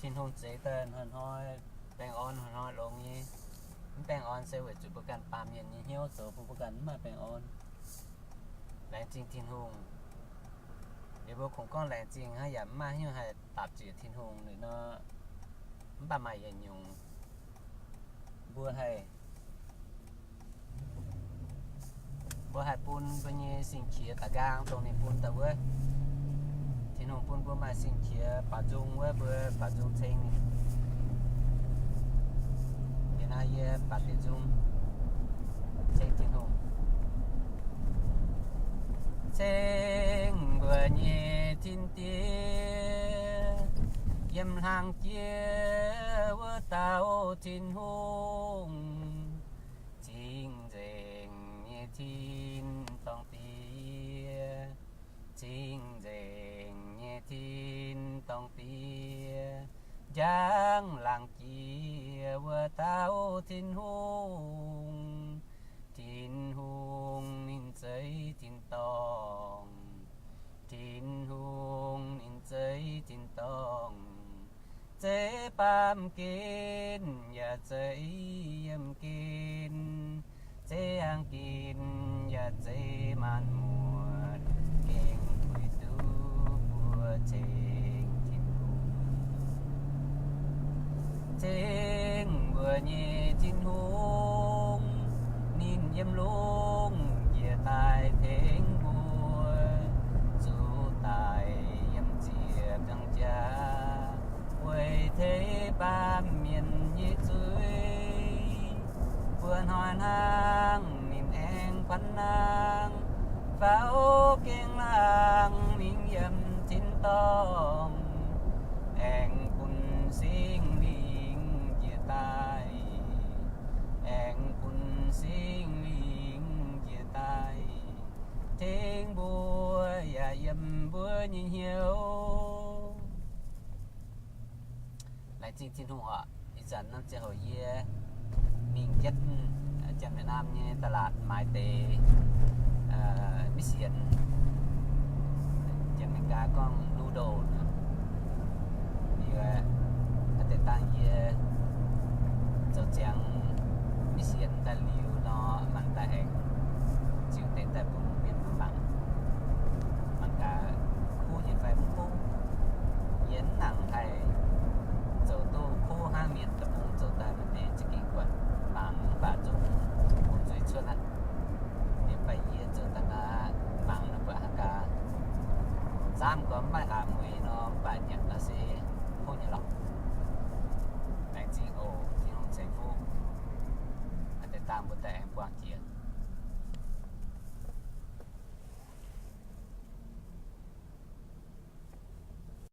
Tin-Hungh zeix daaih hnoi-hnoi baengh orn, hnoi-hnoi longx nyei. Mv baengh orn se weic zuqc mbuo ganh baamh mienh nyei hnyouv zoux bun mbuo ganh mv maaih baengh orn. Laengz zingh Tin-Hungh. Liuz mbuo kungx gorngv laengz zingh hnangv, yaac mv maaih haaix nyungc haih dapc ziec Tin-Hungh liuz nor, mv baac maaih yietc nyungc mbuo haih mbuo haih bun mbuo nyei sing-qiex da'nqaang dongh ninh bun daaih wuov. Tin-Hungh bun mbuo maaih sing-qiex baaux nzung wuov, mbuo baaux nzung ceng ninh. Yie naaiv yie baaux diuh nzung ceng Tin-Hungh. Ceng mbuo nyei Tin-Diex, yiem hlang jiex wuov dauh Tin-Hungh, cing-nzengc nyei tin-dorngh diex, cing-nzengc nyei tin-dorngh diex, njang laangh jiex wuov dauh Tin-Hungh. Tin-Hungh ninh zeiv tin-dorngh, Tin-Hungh ninh zeiv tin-dorngh, zeiv baamh gen yaac zeiv yiem gen, zeiv aengx gen yaac zeiv maanc muotc, gengh wuic duqv mbuo ceng Tin-Hungh. Ceng mbuo nyei Tin-Hungh, ninh yiem lungh njiec daaih tengx mbuo, zuqc daic yiem ziepc nzaangc jaax, weic teix baamh mienh nyei zuiz. Mbuo hnoi hnangv ninh aengx bun nangh, faaux gengh laangh mingh yiem tin-dorngh, aengx bun Singx Lingh njiec daaih, aengx bun Singx Lingh njiec daaih, tengx mbuo yaac yiem mbuo nyei hnyouv. Laengz zingh Tin-Hungh oc. Ih zanc naaiv ziangh hoc yie mingh jienv เวียดนาม nyei ตลาด maaiz deix เม็ดเสียน, Janx-Meigaa gorngv noodle nor. Liuz aqv, deix dangh yie zoux ziangx เม็ดเสียน daaih liuz nor, mangc daaih aengx ziux deix daaih bun mienh mangc. Mangc gaax kuv nyei fai mv kuv. Yie mv nangc haih zoux duqv kuv hnangv mienh deic-bung zoux daaih maaih deix za'gengh buatc mangc mv baac zungv bungx zuiz cuotv aqv. Liuz baac yie zoux daaih naaiv mangc nor buatc hnangv gaax, zaamv gorngv mv maaih aqc mueiz nor, mv baac nyanc nor se kuv nyei lorqc. Laengz zingh oc. Tin-Hungh ceix fuqv. Deix dangh mbuo daaih aengx buangh jiex.